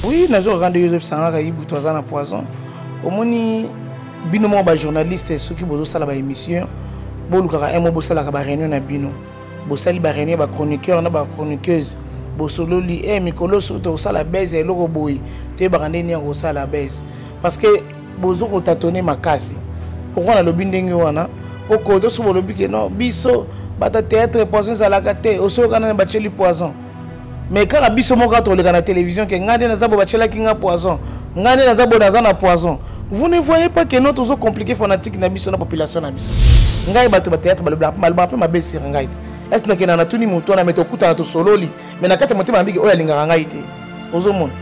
Oui, nazokaka nde yo ozobisa ngaka Ibutu aza na poison. Omoni bino moko bajournaliste, soki bozosala baémission, bolukaka un mo bosalaka baréunion na bino, bosali baréunion ya bachroniqueur na bachroniqueuse, bosololi e mikolo soki tokosala base ya eloko boye, toyebaka nde nini ya kosala base, parce que bozo kotatone makasi. Pourquoi nalobi ndenge wana? Okoto so bolobi ke non, biso bato théâtre poison ezalaka te, osoyoka nani batieli poison. Mais kaka biso moko toleka na télévision ke ngai nde naza bo, batielaki nga poison, ngai nde naza bo, naza na poison. Vous ne voyez pas que non, tozo compliqué fanatique na biso na population na biso? Ngai bato ba théâtre balobaka mpe mabe sur ngai te. Est nakenda natuni motu wana, me tokutana, tosololi, mais na kati ya motema nabiki oyo alingaka ngai te, ozomona.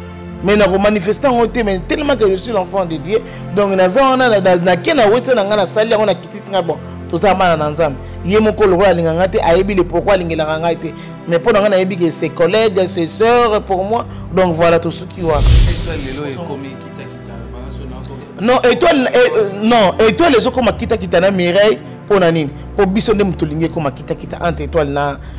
Mais nakomanifeste yango te, mais tellement que je suis l'enfant de Dieu, donc naza wana, nake na wese na ngai, nasali yango, nakitisi ngai. Bon, toza bana na Nzambe. Ye moko lokola alingaka ngai te, ayebi le pourquoi alingelaka ngai te. Mais mpo na ngai nayebi ke ses collègues, ses sœurs pour moi. Donc voilà, tosuki wana. Non, étoile, non, étoile ezokoma kitakita na Mireille mpo na nini? Mpo biso nde moto tolingi ekoma kitakita entre étoile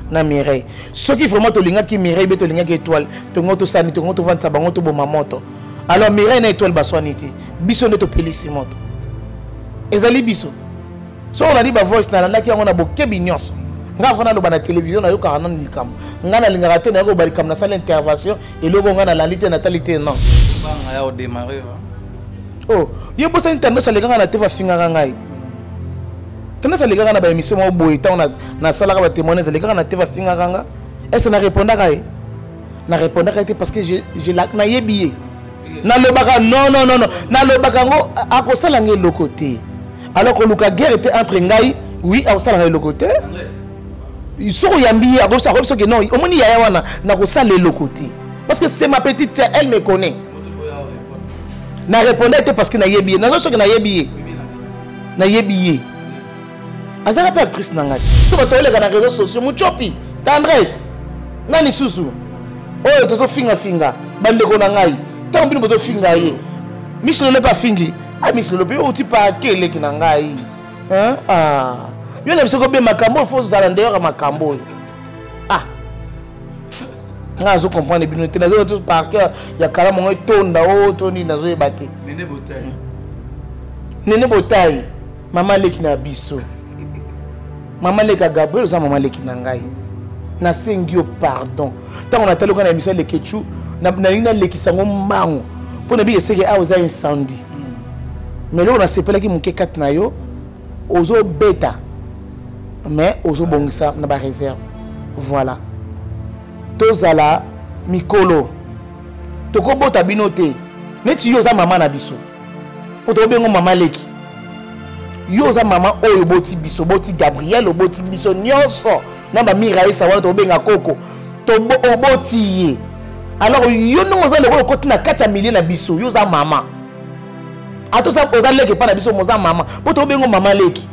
na Mireille. Soki vraiment tolingaki Mireille be tolingaki étoile, tongo tosani, tongo tovandisa bango, toboma moto. Alors Mireille na étoile baswani te, biso nde topelisi moto, ezali biso. Soki olandi bavoice, nalandaki yango na bokebi nyonso. Nga fana naloba na télévision, nayokaka nanu likambo. Nga nalingaka te nayoka likambo, nasala intervention eloko nga nalandi te, natali te, non. Oh, yo bosani tendance alekaka na te, bafingaka ngai. Tendance alekaka na baémission moko boye, ntango nasalaka batémoignage, alekaka na te, bafingaka nga. Est ce na répondaka ye? Na répondaka ye te, parce que nayebi ye. Nalobaka non, non, non, non, nalobaka yango, akosala nga eloko te. Alors koluka guerre te entre ngai, oui, akosalaka eloko te. Soki oyambi ye, akobi soki non, omoni yaya wana, nakosala eloko te, parce que c'est ma petite sœur, elle me connaît. Na répondait te parce que nayebi ye, nazo soki nayebi ye, nayebi ye, azalaka mpe actrice na ngai. So bato oleka na réseaux sociaux, Muchopi, Tendresse, nani susu oyo tozofingafinga bandeko na ngai, ntango bino bozofinga ye, misilolo mpe afingi. A misilolo mpe outi pake eleki na ngai. Ah. Yo na biso kobe makambo oyo, fo ozala ndeyoka makambo oyo. Ah, ngai azo comprendre bino te. Nazoyeba te par cœur ya kalamu yango etonda o to nini, nazoyeba te. Nene Botai, mama leki na biso, mama leki ya Gabriel, oza mama leki na ngai, nasengi yo pardon. Ntango natali oka na émission ya Lekechu, nalingi nalekisa yango mbango mpo na bi eseke awa eza incendie. Mais eloko nasepelaki moke kati na yo, ozobeta mais ozobongisa na baréserve. Voilà, tozala mikolo, tokobota bino te. Neti yo oza mama na biso, mpo tokobengo mama leki. Yo oza mama oyo oboti biso, oboti Gabriel, oboti biso nyonso na bamiraesa wana tokobenga koko, oboti ye. Alors yo ndenge oza lokola okoti na kati ya milieu na biso, yo oza mama, ata oza leki epa na biso, moza mama mpo tokobengo mama leki.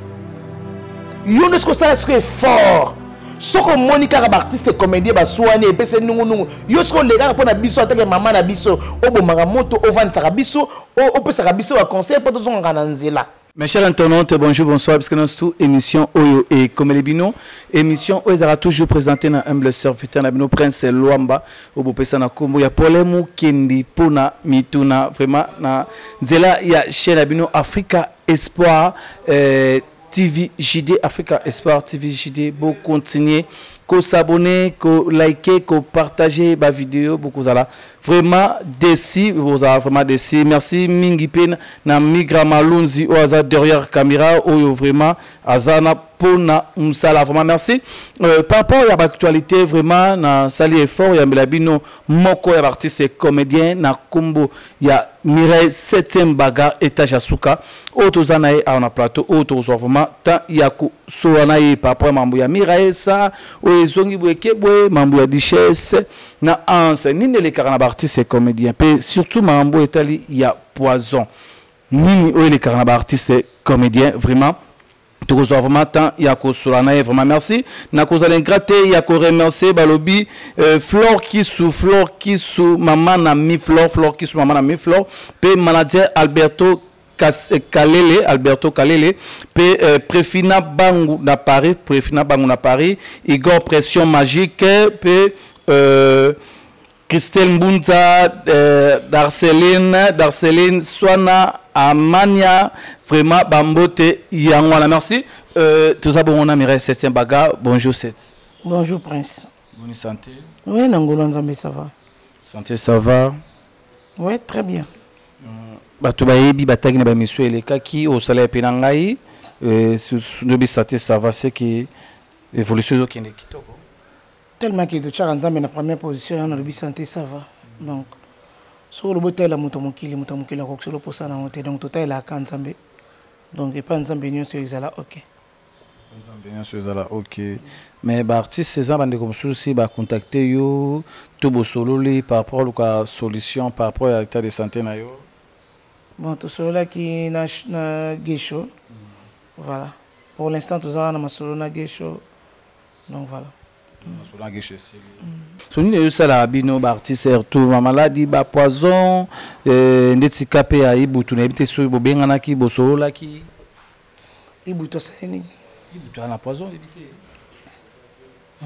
Yo nde soki osala sikoyo effort, soki omoni kaka baartiste comédien baswani, epesi nungunungu, yo soki olekaka mpo na biso atake mama na biso, obomaka moto, ovandisaka biso, opesaka biso baconseil mpo tozongaka na nzela. Mes chers internautes, bonjour, bonsoir, puisque nous sommes émission oyo et comme les bino, émission oyo ezala toujours présentée na humble serviteur na bino Prince Luamba, oyo bopesa na kombo ya Polemu Kendi pona mituna vraiment na nzela ya chaîne na bino Africa Espoir TV JD, Africa Espoir TV JD. Bo continuer ko s'abonner, ko liker, ko partager ba vidéo, beaucoup zala vraiment déçu, vous avez vraiment déçu. Merci mingi pe na Migra Malunzi oyo aza derrière caméra oyo vraiment azana pona musala, vraiment merci. Par rapport à l'actualité, vraiment na sali effort ya mbela bino moko ya artiste et comédien na kombo ya Mireille 7e bagarre étage ya suka oyo toza na ye awa na plateau, oyo tozwa vraiment temps ya kosola na ye par rapport ya mambo ya Mireille sa oyo ezongi boye ke boye, mambo ya Duchesse na Anse, nini elekaka na baartiste et comédien, mpe surtout makambo etali ya poison, nini oyo elekaka na baartiste comédien. Vraiment tokozwa vraiment temps ya kosola na ye, vraiment merci. Nakozala ingrat te ya koremercier balobi Flore Kisu, Flore Kisu, mama na mi Flore, Flore Kisu, mama na mi Flore, mpe manager Alberto Kalele, Alberto Kalele, mpe Prefina Bangu na Paris, Prefina Bangu na Paris, Igor Pression Magique, mpe Christelle Mbunza, Darceline, Darceline Swana, Amania, vraiment bambote yango wana. Merci. Toza bongo na Mireille Septien Baga. Bonjour Seth. Bonjour Prince. Bonne santé. Oui, Nangolo Nzambe, ça va. Santé, ça va. Oui, très bien. Bato bayebi bataki na bamisu elekaki osala epe na ngai lobi santé ça va, c'est que évolution ezokende kitoko. Tellement que totyaka Nzambe na première position, ya nalobi santé ça va. Donc soki olobi otalela moto mokili, moto mokili akoki solo mposa nango te. Donc totalelaka Nzambe, donc epa Nzambe nyonso ezala ok. Nzambe nyonso ezala ok. Mais baartiste eza bandeko mosusu si bacontacte yo to bosololi par rapport oluka solution par rapport ya état de santé na yo? Bon, tosololaki na Gesho. Voilà, pour l'instant tozalaka na masolo na Gesho, donc voilà. Masolo na Gesho esili. So nini ezosalaka bino baartiste, surtout bamaladi, bapoison ndeti ka mpe ya Ibutu? Nayebi te soki bobenganaki, bosololaki. Ibutu asali nini? Ibutu aza na poison, oyebi te?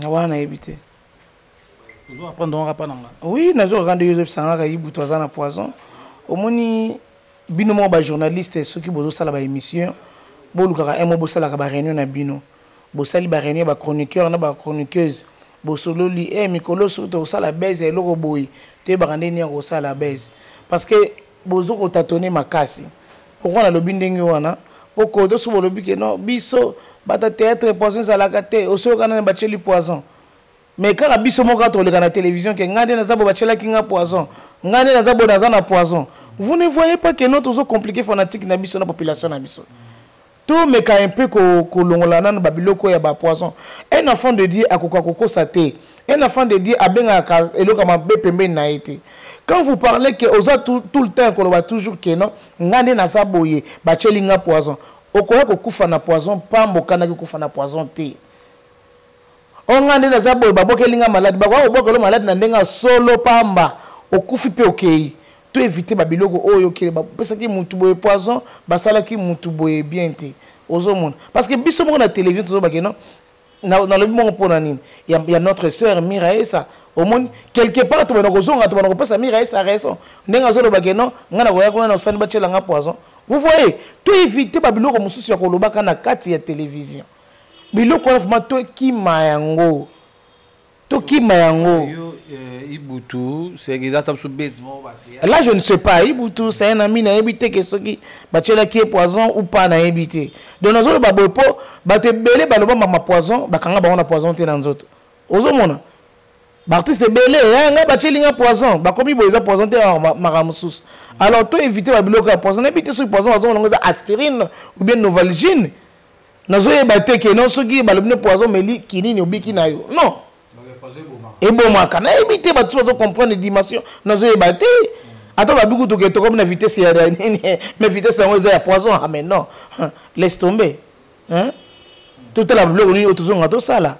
Na wana nayebi te. Ozo apprendre ngo kapa na nga. Oui, nazokaka nde yo ozobisanga kaka Ibutu aza na poison. Omoni bino moko bajournaliste, soki bozosala baémission, bolukaka un mo bosalaka baréunion na bino, bosali baréunion ya bachroniqueur na bachroniqueuse, bosololi mikolo soki tokosala base ya eloko boye, toyebaka ndenge nini ya kosala base, parce que bozo kotatone makasi. Pourquoi nalobi ndenge wana? Po kodo so bolobi ke non, biso bato théâtre poison ezalaka te, osoyoka nani batieli poison, mais kaka biso moko kaka toleka na télévision ke ngai nde naza bo, batielaki nga poison, ngai nde naza bo, naza na poison. Vous ne voyez pas que non, tozo compliqué fanatique na biso na population na biso? Tomeka un peu kolongola nanu babiloko ya bapoison. Un enfant de Dieu akoka kokosa te. Un enfant de Dieu abengaka eloko ya mabe pembeni na ye te. Quand vous parlez que oza tout le temps koloba toujours ke non, ngai nde naza boye, batieli nga poison, okoya kokufa na poison pamba, okanaki kokufa na poison te. O ngai nde naza boye, babokeli nga maladi, bakoya kobokela maladi na ndenge ya solo pamba, okufi mpe okei. To éviter babiloko oyo okele bapesaki mutu boye poison, basalaki mutu boye bien te. Ozomona, parce que biso moko na télévision tozobake non, nalobi moko mpona nini ya notre sœur Mira Esa. Omoni, quelque part tobanda kozonga, tobanda kopesa Mira Esa raison ndenge azolobake non, ngai nakoya kuna na osani batiela nga poison. Vous voyez, to éviter babiloko mosusu ya kolobaka na kati ya télévision. Biloko wana vraiment tokima yango, tokima yango. Yo, Ibutu, c'est eza biso base moko bacréa. Là je ne sais pas, Ibutu c'est un ami, nayebi te ke soki batielaki ye poison ou pas, nayebi te. Donc nazoloba boye mpo bato ebele baloba mama poison, bakanga bango na poison te na nzoto. Ozomona baartiste ebele, ngai batieli nga poison, bakomi boye, eza poison te, makambo mosusu. Alors to éviter babiloko ya poison. Nayebi te soki poison bazomona yango eza aspirine ou bien Novalgine, nazoyeba te ke non, soki balobi no poison, meli kinini, obiki na yo. Non, ebomaka, nayebi te. Bato bazocomprendre dimension, nazoyeba te. Ata babi kutu ke tokomi na vitesse ya nini, mais vitesse yango eza ya poison. Ah mais non, laisse tomber, hein? Totala biloko nini oyo tozonga tosala,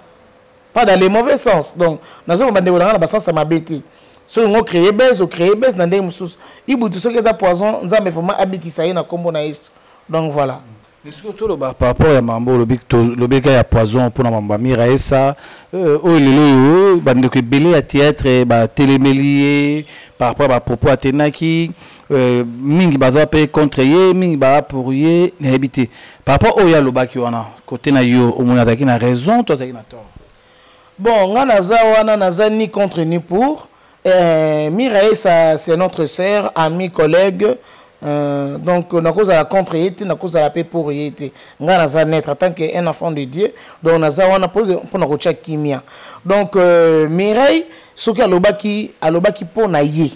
pas dans les mauvais sens. Donc nazonga bandeko na nga na basens ya mabe te. Soki ngo créer base, ocréer base na ndenge mosusu. Ibutu, soki eza poison, Nzambe vraiment abikisa ye na nkombo na Yesu. Donc voilà. Est-ce que toloba par rapport ya mambo olobi, tolobeka ya poison mpona mambo ya Mira Esa oyo lelo oyo bandeko ebele ya théâtre batelemeli ye par rapport ya bapropos atenaki, mingi baza mpe contre ye, mingi baza pour ye, nayebi te. Par rapport oyo alobaki wana, côté na yo omoni azalaki na raison to azalaki na tort? Bon, nga naza wana, naza ni contre ni pour. Mira Esa, c'est notre sœur, ami, collègue. Donc nakozala contre ye te, nakozala mpe pour ye te. Nga naza naître en tant qu'un enfant de Dieu, donc naza wana mpona kotia kimia. Donc Mireille, soki alobaki, alobaki mpo na ye.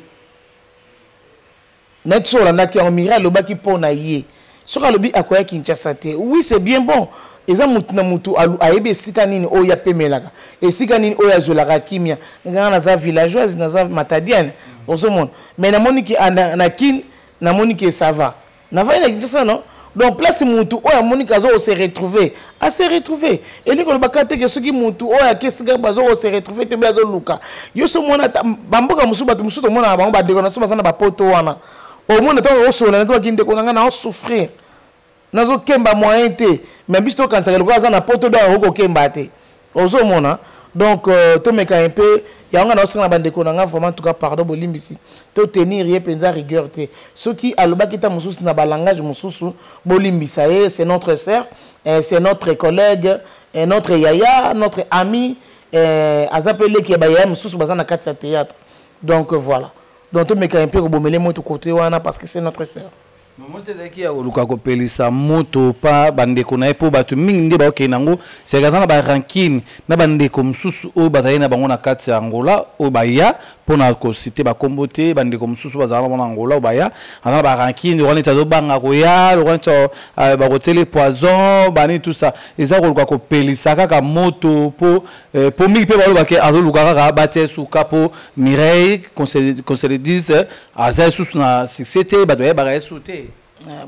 Neti so olandaki yango, Mireille alobaki mpo na ye, soki alobi akoya Kinshasa te, oui, c'est bien bon. Eza mutu na mutu ayebi esika nini oyo apemelaka, esika nini oyo azwelaka kimia. Nga naza villageoise, naza matadienne, ozomona. Mais namoni ki na Kine, namoni ke ça va, navandi na Kinshasa, non. Donc place mutu oyo amoni ke aza kose retrouver, ase retrouver. Elingi kolobaka te ke soki mutu oyo ake esika baza kose retrouver te, mpe azoluka yo so mona ata bamboka mosusu, bato mosusu tomonaka bango, bandeko na so baza na bapoto wana, omona ntango osola na tobaki ndeko na ngai na osouffrir, nazokemba moyen te. Mais biso tokanisaka lokola aza na poto, donc akoki kokemba te. Ozomona. Donc tomeka un peu yango. Nga naosenga na bandeko na nga vraiment, en tout cas pardon, bolimbisi, totenir ye mpenza rigueur te. Soki alobaki ta mosusu na balangage mosusu, bolimbisa ye. C'est notre sœur, c'est notre collègue, notre yaya, notre ami. Aza mpe leki ya bayaya mosusu baza na kati ya théâtre. Donc voilà, donc tomeka un peu kobomele moto côté wana parce que c'est notre sœur. Moto ezalaki ya koluka kopelisa moto pa bandeko na ye, mpo bato mingi nde baokende yango. Seka aza na barancune na bandeko mosusu oyo bazali na bango na kati ya Angola, oyo baya mpona kociter bakombo te. Bandeko mosusu bazala na bango na Angola oyo baya, aza na barancune lokola neti azobanga koya, lokola neti bakotieli poison banini, tout ça. Eza koluka kopelisa kaka moto mpo mingi mpe balobake azoluka kaka batia esuka, mpo Mireille, qu'on se le dise, aza lisusu na succès te, bato bayebaka ye su te.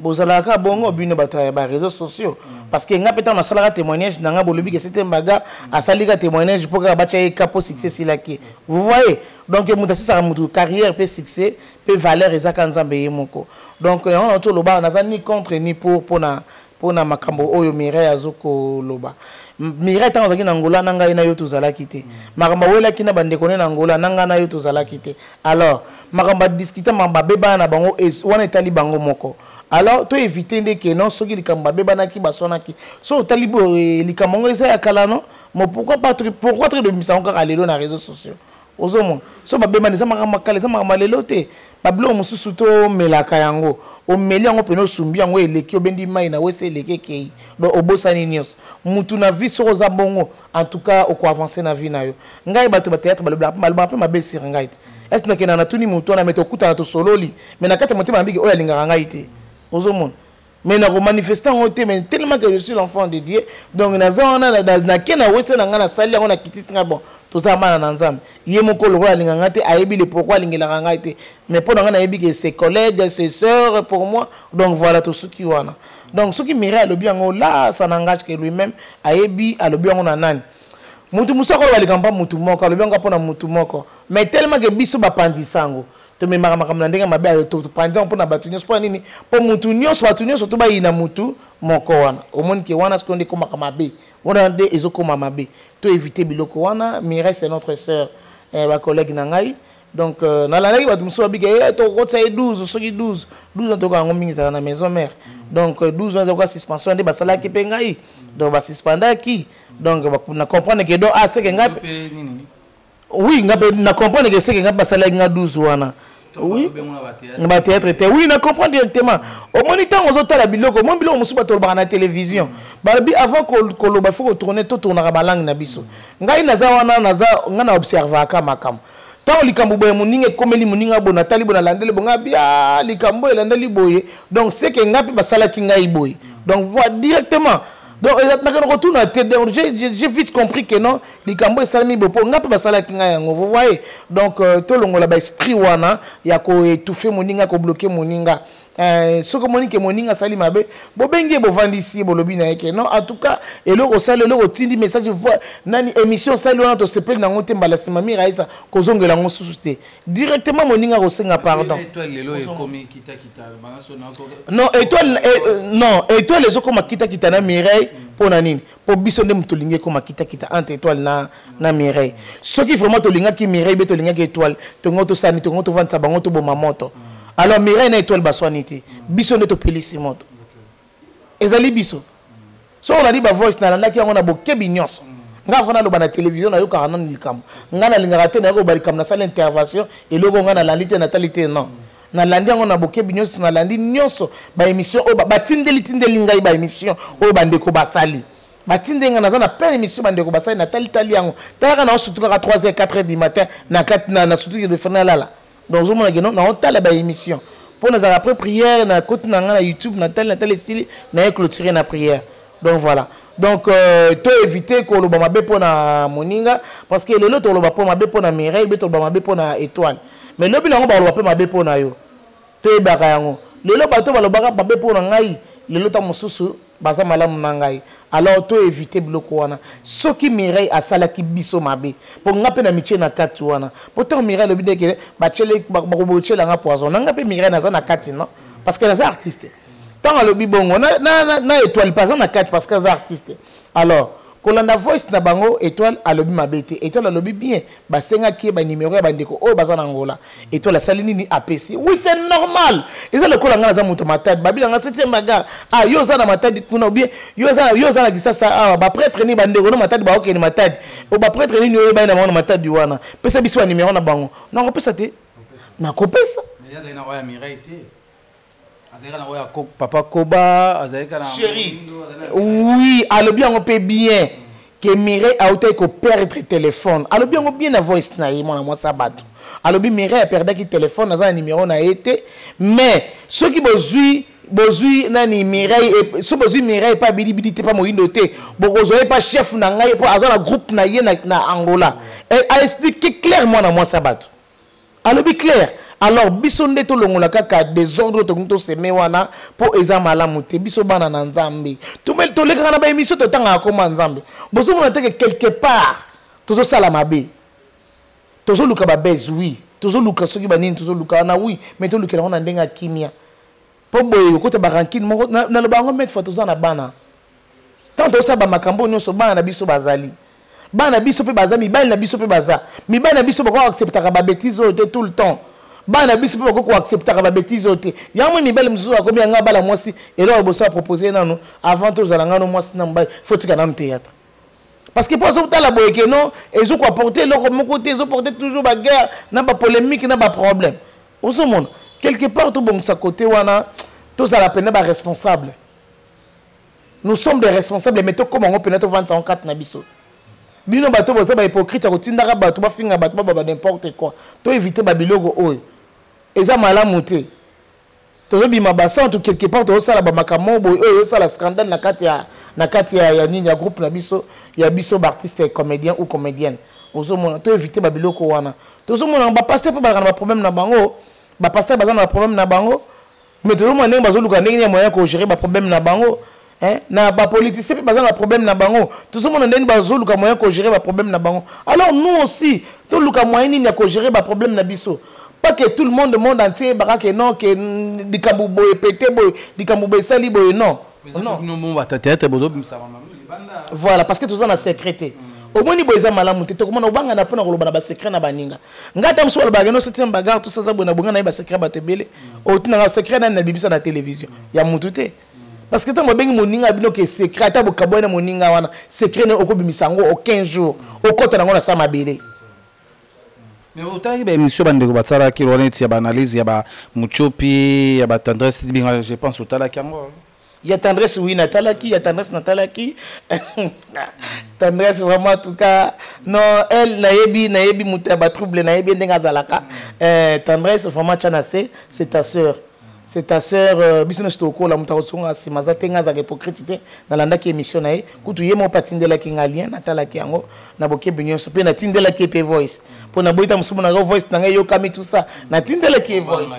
Bozalaka bongo bino bato ya baréseaux sociaux, parce que nga mpe ntango nasalaka témoignage na nga, bolobi ke sete mbaga asalika témoignage mpo kaka batya ye ka mpo succès esilaki. Vous voyez, donc moto asisaka motu carrière mpe succès mpe valeur ezaka Nzambe ye moko. Donc yango na toloba, naza ni contre ni pour mpona makambo oyo Mireille azokoloba. Mireille, ntango azalaki na Ngola, na ngai na yo tozalaki te. Makambo awelaki na bandeko ne na Ngola, na ngai na yo tozalaki te. Alors makambo badiscuter, makambo babebana na bango wana etali bango moko. Alors to éviter nde ke non, soki likambo babebanaki, baswanaki, so otali boye likambo yango eza ya kala, non? Mo pourquoi pas, pourquoi toke dobimisa yango kaka lelo na réseaux sociaux? Ozomona, so babebani, eza makambo ya kala, eza makambo ya lelo te. Babiloko mosusu tomelaka yango, omeli yango pene, osumbi yango, eleki, obendi mai na wese, eleki, ekei, donc obosani nyonso. Mutu na vie, soki oza bongo, en tout cas okoavancer na vie na yo. Ngai, bato bathéâtre balobaka mpe mabe sur ngai te. Ese nakenda natuni motu wana, me tokutana, tosololi, me na kati ya motema nabiki oyo alingaka ngai te. Ozomona, mais nakomanifeste yango te, mais tellement que je suis l'enfant de Dieu, donc naza wana, nake na wese na ngai, nasali yango, nakitisi ngai. Bon, toza bana na Nzambe. Ye moko lokola alingaka ngai te, ayebi le pourquoi alingelaka ngai te. Mais mpo na ngai, nayebi ke ses collègues, ses sœurs pour moi. Donc voilà, tosuki wana. Donc soki Mireille alobi yango là, ça n'engage que lui-même. Ayebi alobi yango na nani. Mutu mosusu akoloba likambo mpa mutu moko, alobi yango mpona mutu moko, mais tellement ke biso bapanzisa yango, tomemaka makambo na ndenge mabe, topanzi yango mpona bato nyonso. Mpona nini? Mpo mutu nyonso, bato nyonso to bayina mutu moko wana. Omoni ke wana sikoyo nde ekomaka mabe, wana nde ezokoma mabe. To éviter biloko wana. Mireille, c'est notre sœur, bacollègue na ngai. Donc nalandaki bato mosusu babika eh, tokokotisa ye 12, soki 12 12 ans, tokoka yango mingi, ezalaka na maison mère. Donc 12 ans ezakoka suspension nde basalaki mpe ngai, donc basuspendaki. Donc na comprendre ke donc, ah, seke ngai, oui, nga mpe na comprendre ke seke ngai basalaki nga 12 wana, oui, na bathéâtre te. Oui, na comprendre directement. Omoni, ntango ozotala biloko, omoni biloko mosusu bato olobaka na télévision, balobi avant koloba faut kotourner. Totournaka balangue na biso. Ngai naza wana, naza ngai na observaka makambo. Ntango likambo boye, moninga ekomeli moninga boye, natali boye, nalandeli boye, ngai bia likambo oyo elandeli boye, donc c'est que ngai mpe basalaki ngai boye. Donc voi directement, donc nakende kotuna te. Donc j'ai vite compris que non, likambo esalemi boye mpo ngai mpe basalaki ngai yango. Vous voyez, donc tolongola baesprit wana ya koétouffer moninga, kobloquer moninga. Soki omoni ke moninga asali mabe, bobengi ye, bovandisi ye, bolobi na ye ke non, en tout cas eloko osali, eloko otindi message nani, émission osali wana, tosepeli nango te. Mbala nsima mira ayesa kozongela yango susu te. Directement moninga kosenga pardon. Non, étoile, non, étoile ezokoma kitakita na Mireille. Mpo na nini? Mpo biso nde moto tolingi ekoma kitakita entre étoile na Mireille. Soki vraiment tolingaki Mireille be, tolingaki étoile, tongo tosani, tongo tovandisa bango, toboma moto. Alors Mireille na étoile baswani te, biso nde topelisi moto, ezali biso. So olandi bavoice, nalandaki yango na bokebi nyonso. Nga fana naloba na télévision, nayokaka nanu likambo. Nga nalingaka te nayoka likambo, nasala intervention, eloko nga nalandi te, natali te. Non, nalandi yango na bokebi nyonso, nalandi nyonso baémission oyo batindeli tindeli ngai, baémission oyo bandeko basali, batindeli ngai. Naza na plein émission bandeko basali, natalitali yango. Talaka na osutu kaka 3 heures, 4 heures du matin na kati na sutu de fana lala. Donc ozomona ke non, naotala baémission mpo nazalaka après prière, na koti na ngai na YouTube, natali, natali, esili, naye clôturer na prière. Donc voilà, donc to éviter koloba mabe mpo na moninga, parce que lelo toloba mpo mabe mpo na Mireille be, toloba mabe mpo na étoile, mais lobi nango baloba mpe mabe mpo na yo. Toyebaka yango. Lelo bato balobaka mabe mpo na ngai, lelo ntango mosusu baza malamu na ngai. Alors to éviter biloko wana. Soki Mireille asalaki biso mabe, mpo nga mpe na mitie na kati wana, mpo ntango Mireille alobi ndeke bakobotyelanga poison, na nga mpe Mireille naza na kati, non, parce que naza artiste. Ntango alobi bongo na étoile mpe aza na kati parce que aza artiste. Alors Kolanda voice na bango, Étoile alobi mabe te. Étoile alobi bien. Basengaki ye banimero ya bandeko oyo baza na Angola. Étoile asali nini? Apesi. Oui, c'est normal. Eza lokola ngai naza moto Matadi, babi nanga septième bagarre. Ah, yo oza na Matadi kuna, ou bien yo oza na Kisasa awa, baprêtre nini bandeko no Matadi baokende Matadi, o baprêtre nini oyo bayei na bango na Matadi wana, pesa biso banimero na bango. Nakopesa te, nakopesa. Papa Koba azalaki na Chéri, oui, alobi yango mpe bien ke Mireille autaki koperdre téléphone. Alobi yango bien na voice na ye. Mwana mwasi ya bato alobi Mireille aperdaki téléphone, aza na numéro na ye te. Mais soki bozwi nani, Mireille, so bozwi Mireille epa Bilibili te, pa Moyindo te, bokozwa ye pa chef na ngai, mpo aza na groupe na ye na Angola. Aexplique clair, mwana mwasi ya bato alobi clair. Alors biso nde tolongola kaka désordre tokomi toseme wana, mpo eza malamu te. Biso bana na Nzambe, tolekaka na baémission, totangaka koma Nzambe. Bozomona te ke quelque part tozosala mabe? Tozoluka babese, oui, tozoluka soki banini, tozoluka wana, oui, mais tolukela yango na ndenge ya kimia, mpo boye okota barancune moko. Naloba yango maintes fois, toza na bana. Ntango tozosala bamakambo nyonso, bana na biso bazali, bana na biso mpe baza, mibali na biso mpe baza, mibali na biso bakoki acceptaka babêtises oyo te tout le temps. Bana na biso mpe bakoki koacceptaka babêtises oyo te. Yango moi, mibali mosusu akomi yanga bala mwasi, eloko liboso apropose nano avant tozala ngano mwasi na mobali, faut tika nano théâtre, parce que mpo azotala boye ke non, ezokoapporte eloko moko te, ezoporte toujours baguerre na bapolémique na baproblème. Ozomona, quelque part tobongisa côté wana, tozala pene baresponsable. Nous sommes des responsables, mais tokóma yango mpena tovandisa yango kati na biso. Bino bato boza bahypocrite ya kotindaka bato bafinga bato, bababa n'importe quoi. Toévite babiloko oyo eza malamu te. Tozobima bacentre, quelque part tozosala bamakambo boye oyo ezosala scandale na kati ya nini, ya groupe na biso, ya biso baartiste comédien ou comédienne. Ozomona, toévite babiloko wana. Tozomona bapasteur mpe bazalaka na baproblème na bango, bapasteur baza na baproblème na bango, mais tozomona ndenge bazoluka ndenge nini ya moyen kogérer baproblème na bango. Na bapoliticien mpe baza na baproblème na bango, tozomona ndenge bazoluka moyen kogérer baproblème na bango. Alors nous aussi, toluka moyen nini ya kogérer baproblème na biso, pas que tout le monde, monde entier eyebaka ke non, ke likambo boye pete boye, likambo boye esali boye. Non, non. Bato théâtre bozobimisa libanda. Voilà, parce que toza na secret te. Omoni, boye eza malamu te. Tokomona obangana mpona koloba na basecret na baninga. Ngai ata mosusu balobaka no septième bagarre, tout ça, eza boye na bonga na ye. Basecret bato ebele otinanga, secret nani nabibisa na télévision ya mutu te? Parce que ntango babengi moninga bino ke secret, ata bokabwani na moninga wana, secret ne okobimisa yango au 15 jours, okɔta nango na sa mabele. Mais otalaki baémission bandeko basalaki wana, neti ya baanalyse ya bamuchopi, ya batendresse Binga, je pense otalaki yango. Ya Tendresse, oui, natalaki. Ya Tendresse, natalaki. Tendresse, vraiment, en tout cas, non, elle, nayebi moto ya batrouble, nayebi ndenge azalaka. Tendresse, vraiment, tia na se, c'est ta sœur, c'est ta sœur. Biso nyonso tokola, moto akozonga nsima aza te. Nga azalaka hypocrite te. Nalandaki émission na ye kutu, ye moko atindelaki nga lien, natalaki yango na bokebi nyonso, mpe natindelaki ye mpe voice, mpo naboyi ta mosusu monaka voice na ngai eyokami, tout ça. Natindelaki ye voice.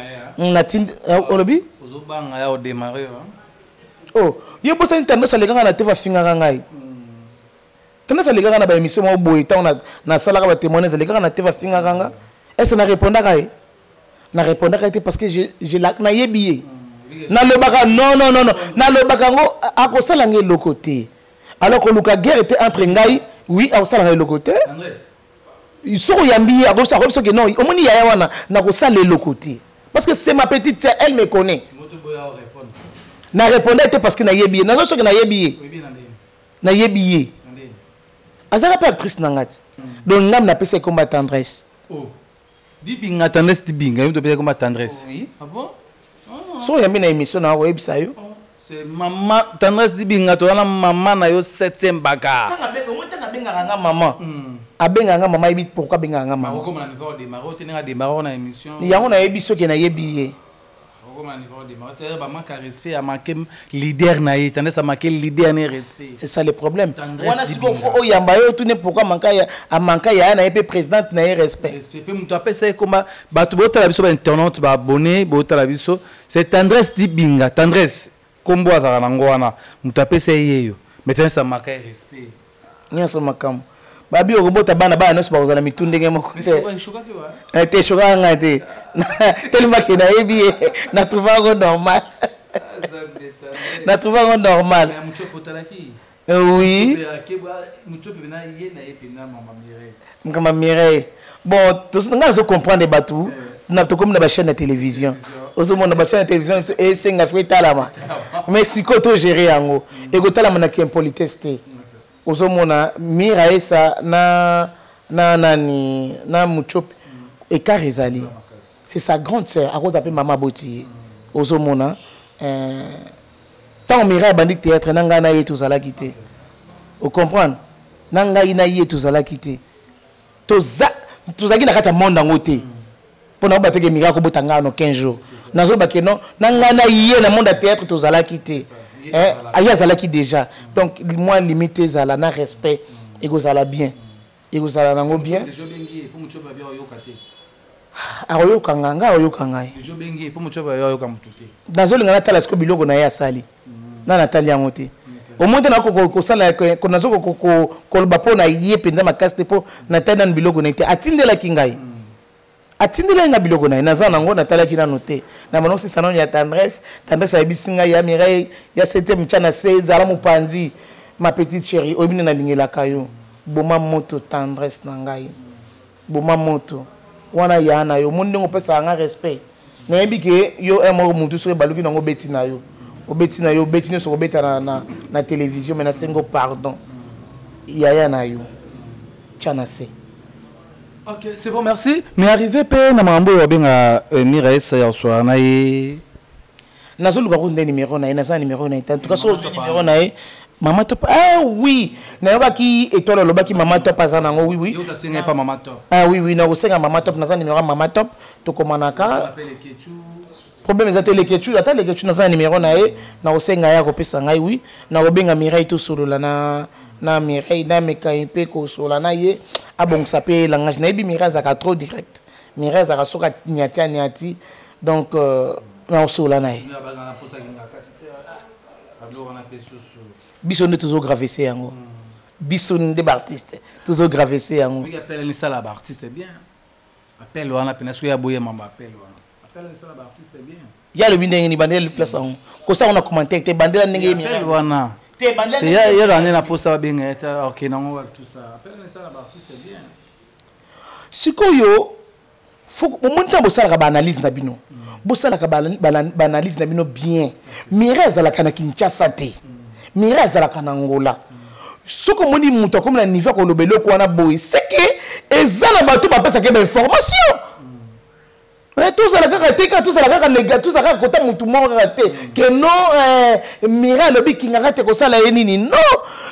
Olobi? Ozobanga ya odémarre. Oh, ye bosani, Tendresse alekaka na te, afingaka ngai. Tendresse alekaka na baémission moko boye, ntango nasalaka batémoignage, alekaka na te, afingaka nga. Est ce narépondaka ye? Narépondaka ye te, parce que nayebi ye. Nalobaka non, non, non, non, nalobaka yango, akosala nga eloko te. Alors koluka guerre te entre ngai, oui, akosalanga eloko te. Soki oyambi ye, akobi soki non, omoni yaya wana, nakosala eloko te, parce que c'est ma petite sœur, elle me connaît. Na répondre te, parce que nayebi ye. Nazo soki nayebi ye, nayebi ye, azalaka mpe actrice na nga ti. Donc ngam napesa ekomba Tendresse. Dibinga, Tendresse Dibinga, yo topesa ekomba Tendresse? Oui. Ah bon? So oyambi na émission na, koyebisa yo. C'est mama Tendresse Dibinga, toza na mama na yo septième bagarre. Ntango abengaka nga mama, abengaka nga mama, yebi pourquoi abengaka nga mama. Okoma na niveau odémarre, otenenga démarre na émission. Yango nayebi soki nayebi ye. Okoma na niveau odémarre, c'est bamanque ya respect, amanque leader na ye. Tendresse amanque leader na respect. C'est ça le problème wana. Sikoyo fo oyamba ye, otune pourquoi amanka yaya na ye mpe présidente na ye respect. Respect mpe moto apesa ye komba. Bato botala biso, bainternaute, baabonné botala biso, c'est Tendresse Dibinga. Tendresse, kombo azalaka nango wana, moto apesa ye yeyo, mais Tendresse amanka ye respect. Nyonso makambo babi okobota bana, bana nyonso bakozala mitu ndenge moko te. Te, eshokaka ngai te, telemaki nayebi ye, natrouva yango normal, natrouva yango normal. Oui, makambo Mireille. Bon, nga nazo comprendre bato na tokomi na bachaîne ya télévision, ozomona bachaîne ya télévision biso esenga fo etalama, mais sikoyo togérer yango, ekotalama na kiimpolitesse te. Ozomona Mira esa na nani na Muchope, écart ezali, c'est sa grande sœur, akoza mpe mama aboti ye. Ozomona ntango Mira abandi théâtre, na ngai na ye tozalaki te. Ocomprendre, na ngai na ye tozalaki te, tozalaki na kati ya monde yango te. Mpo na oba teke Mira akobota ngai ano 15 jours, nazoba ke non, na ngai na ye na monde ya théâtre tozalaki te. Aye azalaki déjà. Donc mwa limite ezala na respect, ekozala bien, ekozala nango bien. Akoyoka nga, ngai akoyoka ngai. Nazolinga natala sikoyo biloko na ye asali na natali yango te. Omoi te nakosala, nazo koloba mpo na ye mpenza makasi te, mpo natali nanu biloko na ye te. Atindelaki ngai, atindelaki ngai biloko na ye, naza nango, natalaki nanu te. Na bana osisa nanu ya Tendresse. Tendresse ayebisi ngai ya Mireille ya septième tia na se, ezala mopanzi. Ma petite chérie, oyebi nde nalingelaka yo, boma moto. Tendresse na ngai, boma moto wana ya na yo. Omoni ndenge opesaka nga respect, nayebi ke yo un moko mutu soki ebaluki nango, obeti na yo, obeti na yo, obeti nyonso kobeta na télévision. Mais nasengo pardon, yaya na yo, tia na se. Ok, c'est bon, merci. Mais arrivé pe na makambo oyo babenga Mira esa ya soir na ye. Nazoluka ko nde numéro na ye, naza na numéro na ye te. En tout cas, soki ozwi numéro na ye, Mama Top. Ah oui, nayokaki Étoile alobaki Mama Top aza nango. Oui. Yo tasenga pa Mama Top. Ah oui, nakosenga Mama Top, naza numéro ya Mama Top, tokomanaka, problème eza te. Leketu, ata Leketu, naza na numéro na ye, nakosenga ye akopesa ngai. Oui, nakobenga Mireille, tosolola na Mireille, nameka mpe kosolola na ye, abongisa mpe langage. Nayebi Mireille azalaka trop direct. Mireille azalaka soki aniati, aniati. Donc nakosolola na ye. Biso nde tozogravese yango, biso nde baartiste tozogravese yango. Appel nisala baartiste bien, appel wana mpena soki aboyema ba appel wana, appel nisala baartiste bien. Ye alobi ndenge nini? Bandela place yango, kosala na commentaire te, bandela ndenge ye. Appel wana. Te, bandela. Yaka nde na posa babenga ye te, ok, nango wapi tout ça, appel nisala baartiste bien. Sikoyo omoni, ntango bosalaka baanalyse na bino, bosalaka baanalyse na bino bien. Mireille azalaka na Kinshasa te, Mireille azalaka na Ngola. Soki omoni moto akomi na niveau ya koloba eloko wana boye, seke eza na bato bapesaka ye bainformation. Tozala kaka te, kaka tozala kaka néga, tozala kaka kota motu moko kaka te ke non, Mireille alobi kingaka te, kosala ye nini. Non,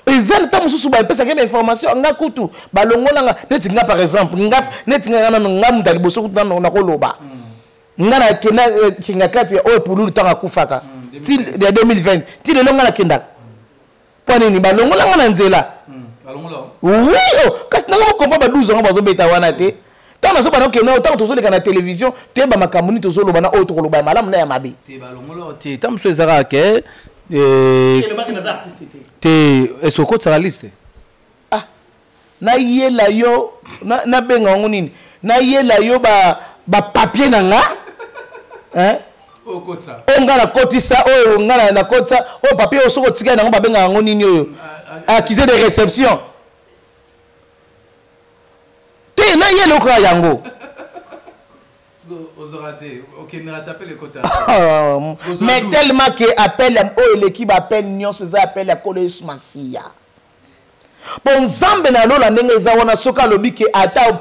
eza ntan mosusu bapesaka ye bainformation. Nga kutu balongolanga neti nga par exemple, nga neti nga nano, nga moto ya liboso kutu nano nakoloba, nga nakenda kinga kati oyo pululu ntango akufaka ti ya 2020 ti lelo, nga nakendaka. Mpo nini balongolanga na nzela? Oui, oh, kasi naza kokompa ba 12 yango bazobeta wana te. Ntango nazobanda okende, ntango tozoleka na télévision, toyeba makambo nini tozoloba na oyo tokoloba ya malamu na ya mabe. Te, balongola te, ntango mosusu eza kaka ke te ese okotisaka liste. Ah, nayela yo, nabenga yango nini, nayela yo bapapier na nga oyo nga nakotisa, oyo nga nakotisa, oyo papier oyo soki otikali nango, babengaka yango nini, oyo accusé de réception te, nayela yo kaka yango. Ozwaka te, okendaka te, appel ekota. Mais tellement ke appel oyo eleki baappel nyonso, eza appel ya Nkolo Yesu Masiya. Mpo Nzambe na lola ndenge eza wana, soki alobi ke ata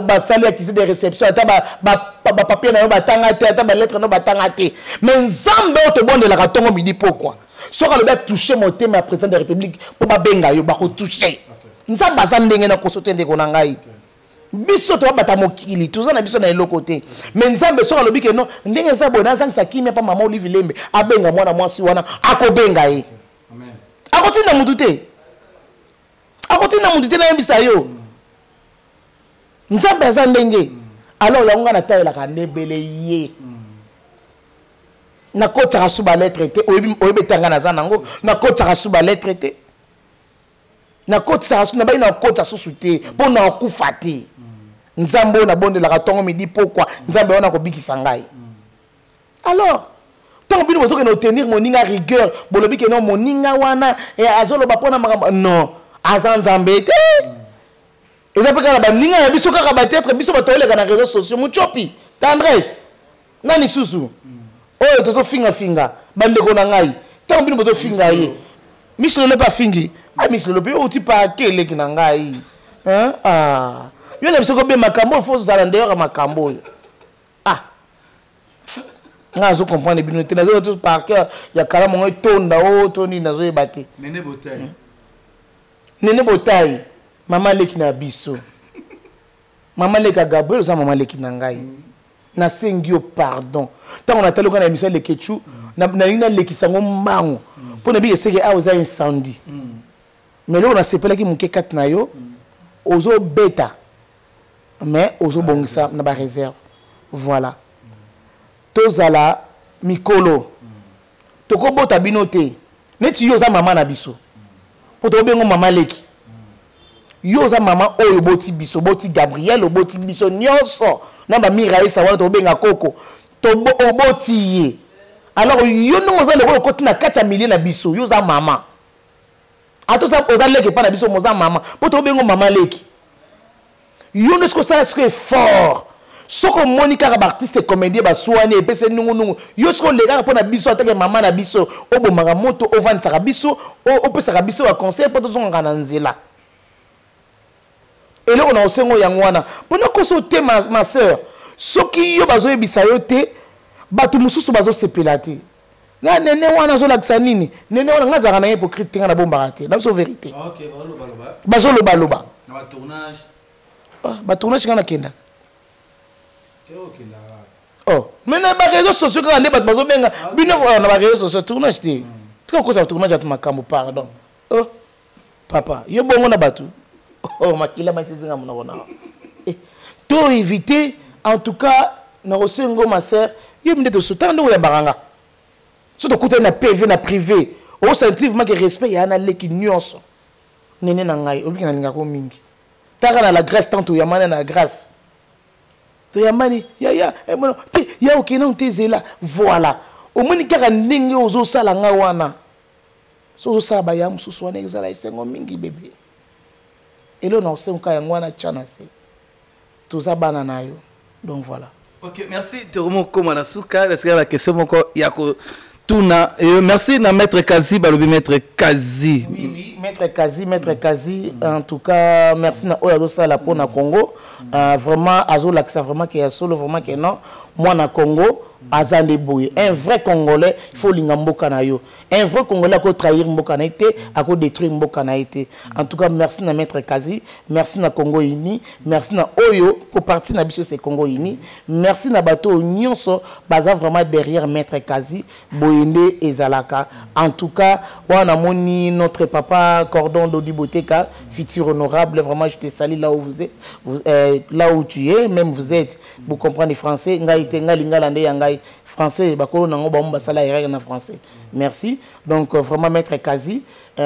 basali accusé de réception, ata bapapier na yo batanga te, ata balettre na yo batanga te, mais Nzambe oyo tobondelaka ntongo, midi, pokwa, soki alobi atouche motema ya président de la République mpo babenga yo, bakotouche. Nzambe aza ndenge na koso te. Ndeko na ngai, biso toabata mokili, toza na biso na eloko te, mais Nzambe soki alobi ke non, ndenge eza boye, nazangisa kimia mpa mama Olive Lembe abenga mwana mwasi wana, akobenga ye, akotinda mutu te, akotinda mutu te. Nayebisa yo, Nzambe aza ndenge. Alors yango ngai natayelaka nde ebele ye, nakotaka su balettre te. Oyebi ete ngai naza nango, nakotaka su balettre te, nakotisaka su, nabai nakota susu te, mpo na akufa te. Nzambe oyo nabondelaka ntongo, midi, pokwa, Nzambe wana akobikisa ngai. Alors Ntango bino bozokende otenir moninga rigueur, bolobi ke non, moninga wana azoloba mpona makambo, non, aza Nzambe te. Eza mpe kaka baninga ya biso, kaka batetre biso bato oleka na réseaux sociaux, Muchopi, Tendresse, nani susu oyo tozofingafinga bandeko na ngai. Ntango bino bozofinga ye, Miss Lolo mpe afingi. A Miss Lolo mpe outi pake eleki na ngai. Ah, yo na biso kobe makambo oyo, fo ozala ndeyoka makambo oyo. Ah, nga nazo comprendre bino te. Nazo parke ya kalamu ngo etonda o to nini, nazoyeba te. Nene Botai. Nene Botai, mama leki na biso, mama leki ya Gabriel, oza mama leki na ngai. Nasengi yo pardon. Ntango natali oka na émission ya Lekechu, nalingi nalekisa yango mbangu mpo na biki eseke awa eza incendie. Mais eloko nasepelaki moke kati na yo, ozobeta mais ozobongisa na baréserve. Voilà, tozala mikolo, tokobota bino te. Neti yo oza mama na biso, mpo tokobengo mama leki. Yo oza mama oyo oboti biso, oboti Gabriel, oboti biso nyonso na bamiraesa wana tokobenga koko, oboti ye. Alors yo ndenge oza lokola okoti na kati ya milieu na biso, yo oza mama, ata oza leki epai na biso, moza mama mpo tokobengo mama leki. Yo nde soki osala sikoyo effort, soki omoni kaka baartiste comédien baswani, epesi nungunungu, yo soki olekaka mpo na biso atake mama na biso, obomaka moto, ovandisaka biso, opesaka biso baconseil mpo tozongaka na nzela. Eloko na osengo yango wana mpo nakoso te. Ma sœur, soki yo bazoyebisa yo te, bato mosusu bazosepela te na nene wana. Azolakisa nini nene wana? Nga azalaka na ye hypocrite te, nga nabombaka te na biso vérité. Bazolobaloba batournage, nga nakendaka. Oh, mais na baréseaux sociaux kaka nde bato bazobenga bino na baréseaux sociaux. Tournage te, tika kokosa tournage atu makambo, pardon. Oh papa, yo bongo na bato. Oh, makila masizinga monoko na to éviter. En tout cas nakosengo, ma sœur, yo nde tosotanga ndenge oyambaka nga. So tokutani na PV, na privé, osentir vraiment ke respect ya na leki nyonso. Nene na ngai, obiki nalingako mingi. Taka na la grâce, tant toyambani na grâce, toyambani yaya te ya okende nanu te, ezela. Voilà, omoni kaka ndenge ozosala ngai wana, so ozosala baya mosusu wana, ezala esengo mingi. Bebe, eloko na osengoka yango wana, tya na se, toza bana na yo. Donc voilà. Ok, merci. Tokomo koma na suka. Esika la question moko ya kotuna. Merci na maître Kazi, balobi maître Kazi. Oui, maître Kazi, maître Kazi, en tout cas merci na oyo azosala mpo na Congo. Vraiment azolakisa vraiment ke ya solo, vraiment ke non, mwana Congo aza nde boye. Un vrai Congolais, il faut olinga mboka na yo. Un vrai Congolais akotrahir mboka na ye te, akodétruire mboka na ye te. En tout cas merci na maître Kazi, merci na Congo Uni, merci na oyo po parti na biso c'est Congo Uni. Merci na bato oyo nyonso baza vraiment derrière maître Kazi. Boye nde ezalaka. En tout cas wana namoni notre papa Cordon Dodi Boteka, futur honorable, vraiment je te salue là où vous êtes, vous, là où tu es, même vous êtes, vous comprenez français, ngai te, ngai lingala nde ya ngai, français bakolo nango bango basala erreur na français. Merci donc vraiment maître Kazi.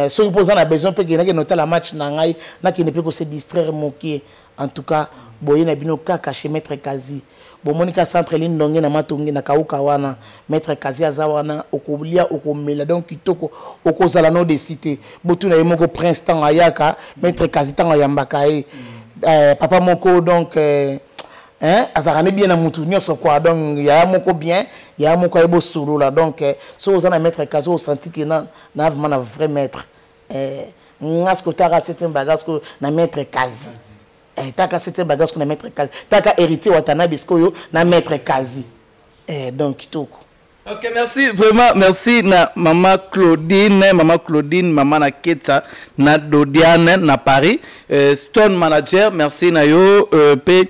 Soki mpo oza na besoin mpe kendaki notala match na ngai, nakende mpe kose distraire mokie. En tout cas boye na bino kaka chez maître Kazi, bomoni ka centre Lindonge na Matonge na Kauka wana, maître Kazi aza wana. Okolia, okomela, donc kitoko, okozala no desi te. Botuna ye moko Prince ntango ayaka, maître Kazi ntango ayambaka ye, papa moko donc hein, azalaka ne bien na mutu nyonso quoi. Donc yaya moko bien, yaya moko aye bosolola. Donc soki oza na maître Kazi, osanti ke na vraiment na vrai maître. Nga siko taka septième bagage sikoyo na maître Kazi. Taka septième bagage sikoyo na maître Kazi, taka héritier Watanabe sikoyo na maître Kazi. Donc kitoko. Ok, merci, vraiment, merci na Maman Claudine, Maman Claudine, Maman na Ketsa, na Dodiane, na Paris, Stone Manager, merci na yo, pe,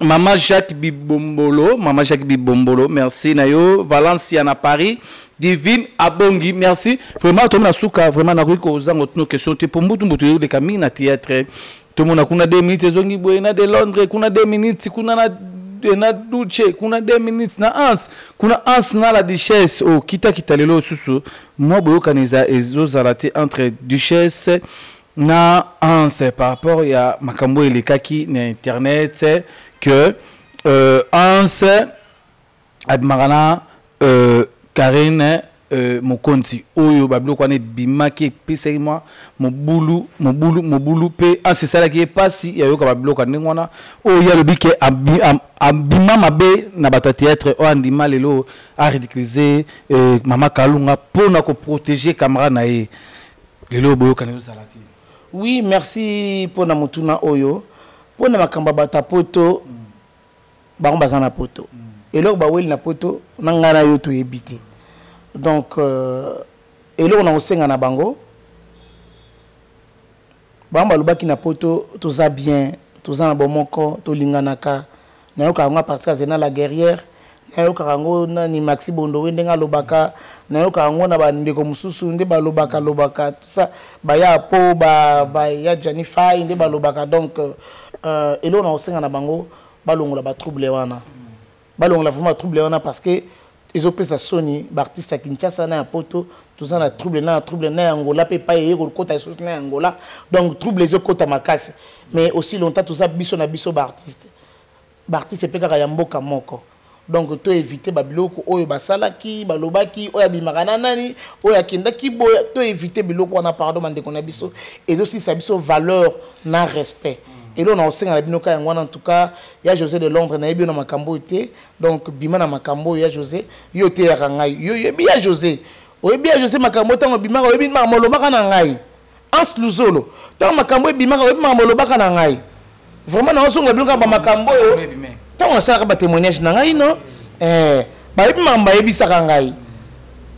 Maman Jacques Bibombolo, Maman Jacques Bibombolo, merci na yo, Valencia na Paris, Divine Abongi, merci. Vraiment, tout le monde a vraiment, na ruko, zango, nos questions, te, pour mbutu, mbutu, les camines, na théâtre, tout le monde a kuna 2 minutes, ezongi boye, na de Londres, kuna 2 minutes, kuna na Duce, kuna 2 minutes, na Hans, kuna Hans na la Duchesse, oh, kita kita lelo susu, moi boyokani ezozala te entre Duchesse na Hans par rapport ya makambo elekaki na internet que Hans abimaka na Karine Mokonzi oyo babiloko wana ebimaki, epesaki mwa mobulu mobulu mobulu, mpe Anse esalaki ye mpasi ya yoka babiloko ya ndenge wana. Oyo ye alobi ke abima mabe na bato ya théâtre, oyo andima lelo aridiculiser mama Kalunga mpo na koprotéger camarade na ye. Lelo boyokani ozala te. Oui, merci mpo na motuna oyo. Mpo na makambo ya bato ya poto, bango baza na poto, eloko baweli na poto na ngai na yo toyebi te. Donc eloko na kosenga na bango, bango balobaki na poto toza bien, toza na bomoko, tolinganaka. Nayokaka yango à partir ya Zena la guerrière, nayokaka yango nani Maxi Bondowe ndenge alobaka, nayokaka yango na bandeko mosusu nde balobaka lobaka tout ça, baya po baya Gianni Fay nde balobaka. Donc eloko na kosenga na bango, balongola batrouble wana, balongola vraiment batrouble wana, parce que ezopesa soni. Baartiste ya Kinshasa na ya poto toza na trouble, na trouble na ya Angola mpe epai eye kokota lisusu na ya Angola. Donc trouble ezokota makasi. Mais aussi longtemps toza biso na biso baartiste, baartiste mpe kaka ya mboka moko. Donc to éviter babiloko oyo basalaki, balobaki, oyo abimaka na nani, oyo akendaki boya. To éviter biloko wana, pardon bandeko na biso, ezosilisa biso valeur na respect. Eloko na kosenga na bino ka yango wana. En tout cas, ya José de Londres, nayebi yo na makambo oyo te. Donc bima na makambo oyo ya José. Yo oteyaka ngai, yo oyebi ya José, oyebi ya José makambo ntango ebimaka, oyebi makambo olobaka na ngai. Anse Luzolo, ntango makambo ebimaka, oyebi makambo olobaka na ngai. Vraiment naozonga bino kaka bamakambo oyo ntango nasalaka batémoignage na ngai. No, bayebi makambo bayebisaka ngai,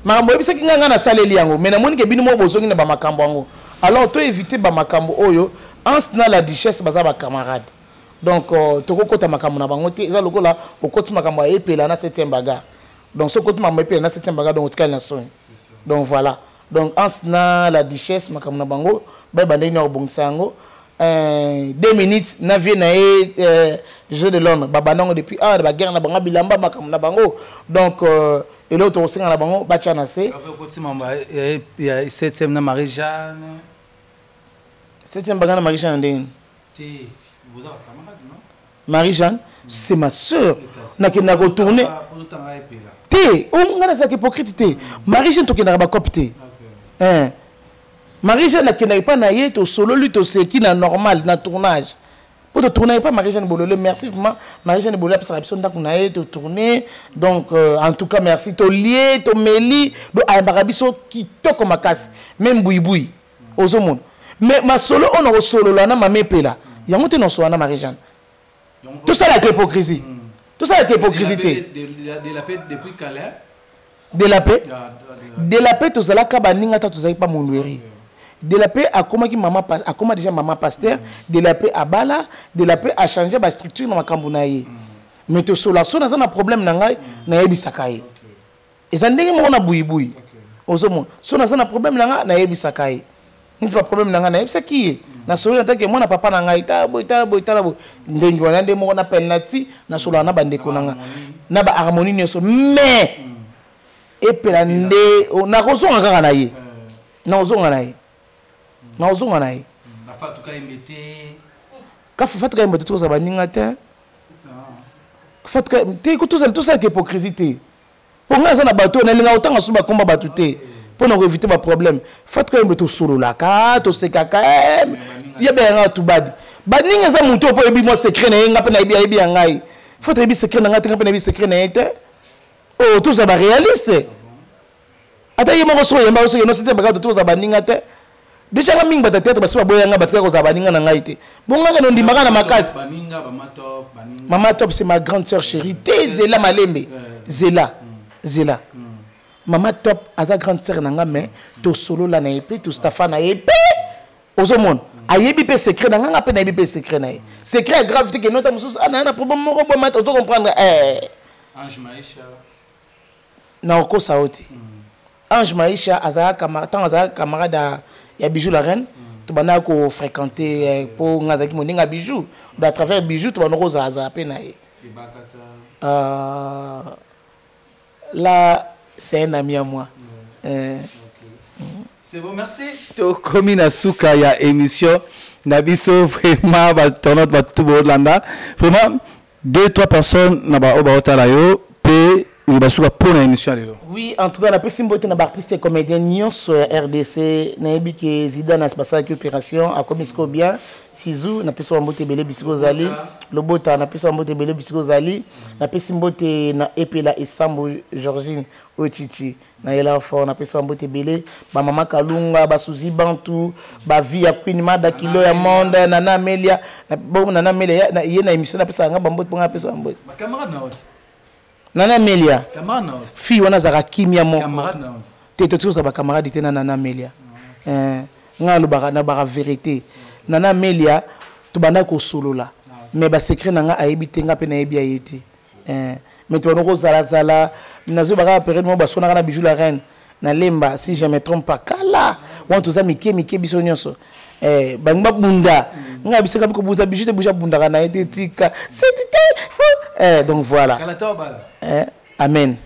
makambo oyebisaki ngai, ngai nasaleli yango. Mais namoni ke bino moko bozongi na bamakambo yango. Alors to éviter bamakambo oyo. Anse na la Duchesse baza bacamarade, donc tokokota makambo na bango te. Eza lokola okoti makambo ya Epela na 7e bagarre. Donc soki okoti makambo Epela na 7e bagarre, donc otikali na soni. Donc voilà, donc Anse na la Duchesse, makambo na bango bayeba ndenge nini akobongisa yango. 2 minutes na vie na ye, Jeu de Londres, babanda yango depuis awa, baguerre na bango, bilamba, makambo na bango. Donc eloko tokosenga na bango, batya na se. Ya 7e na Marie Jeanne. 7e bagarre na Marie Jeanne, ndenge nini? Marie Jeanne, c'est ma sœur. Nakendaka kotourne te, ngai nazalaka hypocrite te. Marie Jeanne, tokendaka bacope te. Marie Jeanne, nakendaka epai na ye, tosololi, toseki na normal na tournage, mpo totourne epai Marie Jeanne Bolole. Merci vraiment, Marie Jeanne Bolole apesaka biso ndako na ye, totourne. Donc en tout cas merci, tolie, tomeli. Donc ayambaka biso kitoko makasi, même buibui ozomona. Mais masolo oyo nakosolola na mama Epela yango te, nasolola na Marie Jeanne. Tosalaka hypocrisie, tosalaka hypocrisie te. De la paix, de la paix, tozalaka baninga ata tozalaki pa Mondweri. De la paix akomaki mama, akoma déjà mama pasteur. De la paix abala, de la paix achange bastructure na makambo na ye. Mais tosola, so naza na problème na ngai, nayebisaka ye. Eza ndenge moko na buyibuyi, ozomona. So naza na problème na ngai, nayebisaka ye. Neti baproblème na ngai, nayebisaki ye, nasolola ntake mwana papa na ngai, tala boye, tala boye, tala boye, ndenge wana. Nde moko na pele na ti nasolaka na bandeko na ngai na baharmonie nyonso. Mais Epela nde nakozonga kaka na ye, nakozonga na ye, nakozonga na ye. Kafa Fatuka Yembe te, tokozala baninga te. Fatuka te, tosalaka hypocrisie te. Mpo ngai aza na bato oyo nalingaka kotanga so bakomba bato te mpo na koéviter baproblème. Fatuka Yembe, tosololaka, tosekaka, ye beyanga tubadi baninga. Eza motu oyo mpo oyebi mwa secret na ye, nga mpe nayebi, ayebi ya ngai. Fo toyebi secret na ngai te, nga mpe nayebi secret na ye te. Oyo tozala baréaliste. Ata ye moko soki oyemba, soki enosi te, bakaka tozala baninga te. Déjà nga mingi bato ya théâtre basi baboyanga, batikaka kozala baninga na ngai te. Bongaka nondimaka na makasi. Mama Top, c'est ma grande sœur chérie te. Zela malembe, zela, zela. Mama Top aza grande sœur na nga, mais tosolola na ye mpe, tostafa na ye mpe. Ozomona, ayebi mpe secret na nga, nga mpe nayebi mpe secret na ye. Secret ya grave te, ke nota mosusu ana na problème moko boye mata, ozo comprendre. Na okosa yo te, Ange Maisha azalaka, ntango azalaka camarade ya Bijou la Reine, tobandaka kofréquente, mpo nga azalaki moninga Bijou. Donc à travers Bijou tobanda kozalazala mpe na ye. Là, c'est un ami à moi. C'est bon, merci. Tokomi na suka ya émission na biso. Vraiment, batonnote bato bolanda, vraiment deux trois personnes na baoyo baotala yo mpe. Basuka mpo na émission ya lelo. Oui, en tout cas napesi mbote na baartiste et comédien nyonso ya RDC. Nayebi ke Zidane basalaki opération, akomi sikoyo bien. Sizu, napesi wa mbote ebele bisika ozali. Lobota, napesi wa mbote ebele bisika ozali. Napesi mbote na Epela Esambo Georgine Ochichi, nayela fort. Napesi wa mbote ebele bamama Kalunga, basuzi Bantu, bavi ya Queen Mada, kilo ya monde, Nana Amelia. Bongo Nana Amelia ye na émission napesaka nga bambote, mponga napesa bambote. Nana Amelia, fille wana azalaka kimia moko te. Totika kozala bacamarade te na Nana Amelia. Ngai alobaka, nalobaka vérité. Nana Amelia, tobanda kosolola, mais basecret na ngai ayebi te, ngai mpe nayebi ya ye te. Mais tobanda kozalazala, nazoyeba kaka période moko basonaka na Bijou la Reine na Lemba, si je me trompe pas. Kala wana toza mike mike, biso nyonso. Bangi babunda, ngai bisaka kobunda Bijou te. Bijou abundaka na ye te, tika seti te. Donc voilà. Amen,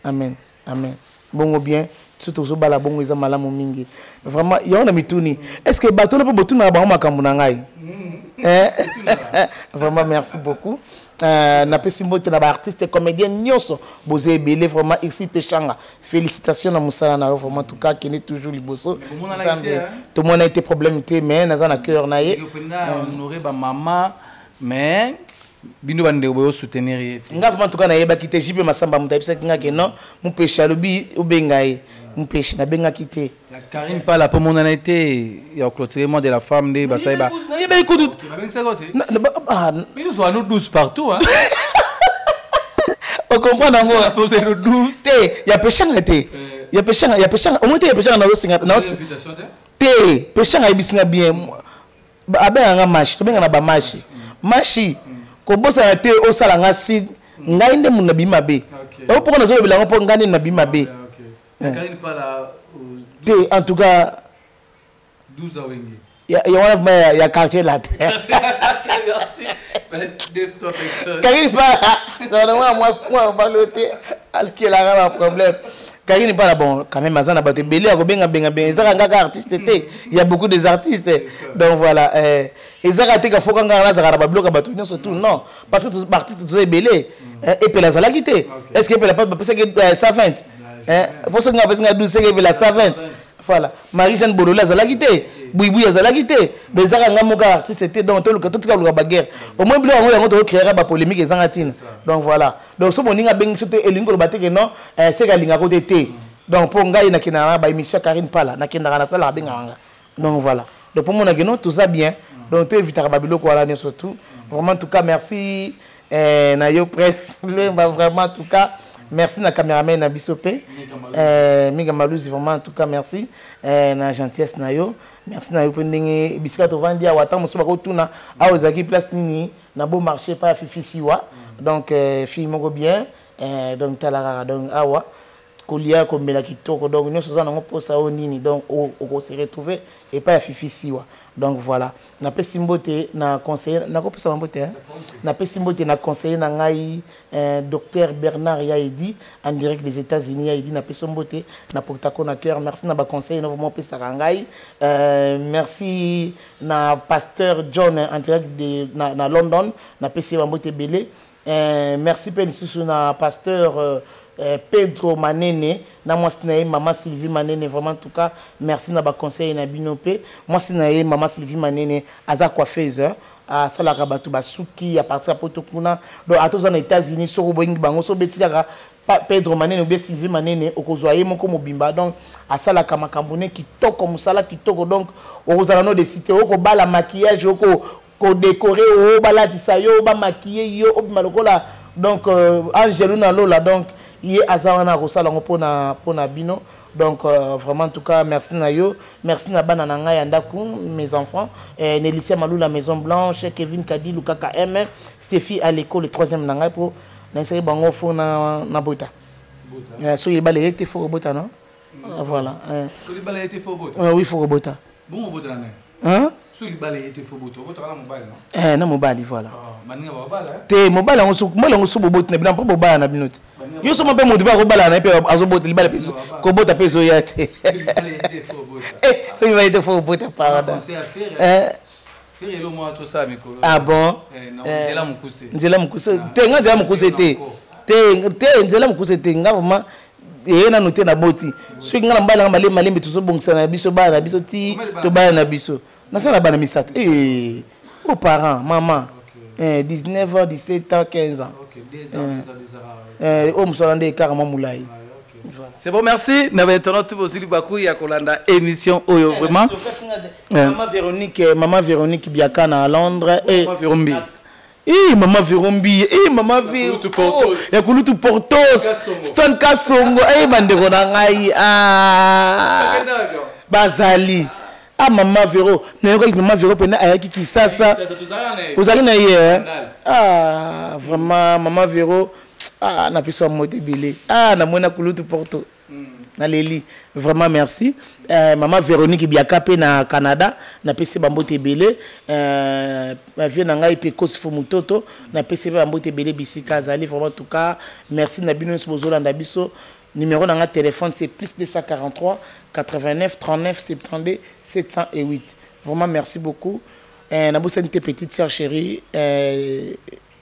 amen, amen. Bongo bien, so tozobala bongo eza malamu mingi vraiment. Yango na mituni, est ce que bato wana mpe botunaka bango makambo na ngai? Vraiment merci beaucoup. Napesi mbote na baartiste comédien nyonso, boza ebele vraiment. Ici Peshanga, félicitation na mosala na yo vraiment. En tout cas, kende toujours liboso. Nzambe tomona ete problème te, mais naza na cœur na ye. Honoré bamama, mais bino bandeko boyo soutenir ye te. Nga vraiment, en tout cas, nayebaki te. Jipe Masamba moto ayebisaki nga ke non, Mopeshe alobi obenga ye. Mopeshe nabengaki te. Karine Pala mpo monana ete ya clôturer mois de la femme nde basali ba Nayebaki kutu. Babengisaki te. Bino tozala no 12 partout, hein. Ocomprendre yango te. Ya Peshanga te, ya Peshanga, ya Peshanga omoi te. Ya Peshanga nazosinga te. Peshanga ayebisinga bien, abenganga Mashi, tobenga na bamashi. Mashi, kobosana te osala nga si ngai nde mundu nabimi mabe o mpoko nazolobela yango, mpo ngai nde nabimi mabe te. En tout cas, ya wana vraiment ya quartier la te. Karine Pala, mwa mobali te alikelaka ba problème. Karine Pala, bon, quand même aza na bato ebele ya kobenga benga benga. Ezaka ngaka artiste te, il y a beaucoup des artistes. Donc voilà, ezaka te kafoka ngaka nazalaka na babiloko ya bato nyonso tout, non, parce que baartiste toza ebele. Epela azalaki te. Est ce que Epela bapesaki 120? Mpo soki nga bapesi nga 12, seke Epela 120. Voilà. Marie Jeanne Bolole azalaki te, Buibui azalaki te. Donc ezaka nga moko artiste te. Donc toluka, totika koluka baguerre. Au moins biloko yango, yango tokocréera bapolémique ezanga ntina. Donc voilà. Donc so moninga abengi so te, elingi koloba te ke non, seke alingako te te. Donc mpo ngai nakendaka na baémission ya Karine Pala, nakendaka, nasalaka, abengaka nga. Donc voilà. Donc mpo monake non, toza bien. Donc toevitaka babiloko wana nyonso tout. Vraiment, en tout cas, merci na yo Presse Lemba. Vraiment, en tout cas, merci na caméraman na biso mpe Minga Maluzi. Vraiment, en tout cas, merci na gentillesse na yo. Merci na yo mpe ndenge bisika tovandi awa. Ata mosusu bakotuna awa ezalaki place nini, na Beau Marché pa ya Fifi Siwa. Donc fille moko bien. Donc tala kaka, donc awa kolia, komela kitoko. Donc nyonso oza nango mposa oyo nini, donc okose retrouver epai ya Fifi Siwa. Donc voilà, napesi mbote na conseiller, nakopesa bambote. Napesi mbote na conseiller na ngai, docteur Bernard Yaedi, en direct des États-Unis. Yaedi, napesi mbote na Portaco na cœur. Merci na baconseil no vraiment opesaka ngai. Merci na pasteur John en direct de, na London, napesi ye bambote ebele. Merci mpe lisusu na pasteur Pedro Manene na mwasi na ye mama Sylvie Manene. Vraiment, en tout cas, merci na baconseil na bino. Mpe mwasi na ye mama Sylvie Manene aza coiffeuse, asalaka bato basuki à partir ya Poto kuna. Donc ata oza na États-Unis, soki oboyengi bango, so obeti kaka Pedro Manene obie Sylvie Manene, okozwa ye moko mobimba. Donc asalaka makambo ne kitoko, mosala kitoko. Donc okozala no desite, okobala, maquillage, oko kodécorer oyo, balatisa yo, bamaquiller yo, obima lokola donc angelu na lola. Donc ye aza wana akosala yango mpona bino. Donc vraiment, en tout cas, merci na yo. Merci na bana na ngai ya ndako, mes enfants, Nelicia Malula, Maison Blanche, Kevin Kadi Lukaka M, Stéphi Aleko, le troisième na ngai, mpo nayesaki bango fo na bota. Soki libala eye te, fo kobota, non? Voilà. Oui, fo kobota. Hein? Soki libala ye te, fo bota, obotaka na mobali, non? Na mobali, voilà. Te, mobali yango, mobali yango so boboti na bino mpo bobala na bino te. Yo so mpe moto mpe akobala na ye mpe azobota, libala mpe kobota mpe ezoya te. Soki libala ye te, fo kobota, pardon. Ah bon, nzela mokuse te, nga nzela mokuse te. Te te, nzela mokuse te. Nga vraiment eye nanu te, naboti. Soki nga na mobali nanga, malembe malembe tozobongisa na biso bana na biso ti tobaya na biso. Nasala bana misato e o parent mama, 19 ans, 17 ans, 15 ans. Oyo mosala nde ekaka mwa molai. C'est bon, merci. Na maintenant tout bozili baku ya kolanda émission oyo vraiment. Maman Véronique, maman Véronique Biaka na Londres et Maman Vérombi. Eh, Maman Vérombi, eh, Maman Véro, ya kulutu Portos, Stan Kasongo, eh, bandeko na ngai, ah, bazali. Ah, Maman Véro, nayokaki Maman Véro pena ayaki Kisasa. Ozali na ye? Ah, vraiment, Maman Véro, ah, napesi wa moto ebele. Ah, namona kulutu Portos. Naleli. Vraiment merci. Maman Véronique Biaka pe na Canada, napesi bambote ebele. Vie na ngai pe Kosifo Mutoto, napesi pe bambote ebele bisika azali. Vraiment, en tout cas, merci na bino nyonso bozolanda biso. Numéro na nga téléphone, c'est plus 243 89 39 72 708. Vraiment merci beaucoup. Nabosani te petite sœur chérie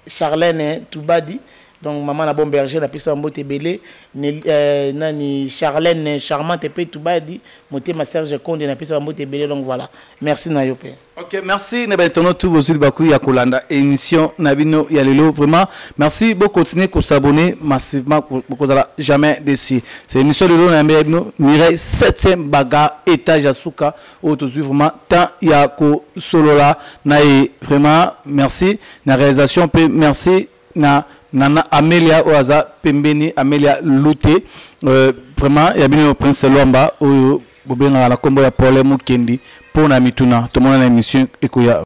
Charlène Toubadi, donc maman na bon berger, napesi bambote ebele. Nani, Charlène Charmante mpe Tubadi, motema Serge Konde, napesi bambote ebele. Donc voilà, merci na yo mpe. Ok, merci na bainternaute tout bozuli baku ya kolanda émission na bino ya lelo. Vraiment merci, bo continuer ko s'abonner massivement, bokozala jamais déçu. C'est émission lelo na yambe bino Mireille 7e bagarre, étage ya suka oyo tozwi vraiment temps ya kosolola na ye. Vraiment merci na réalisation mpe merci na Nana Amelia oyo aza pembeni, Amelia Lute. Vraiment ya bino Prince Lwamba oyo bobengaka na nkombo ya Paul Mukendi mpo na mituna. Tomona na émission ekoya.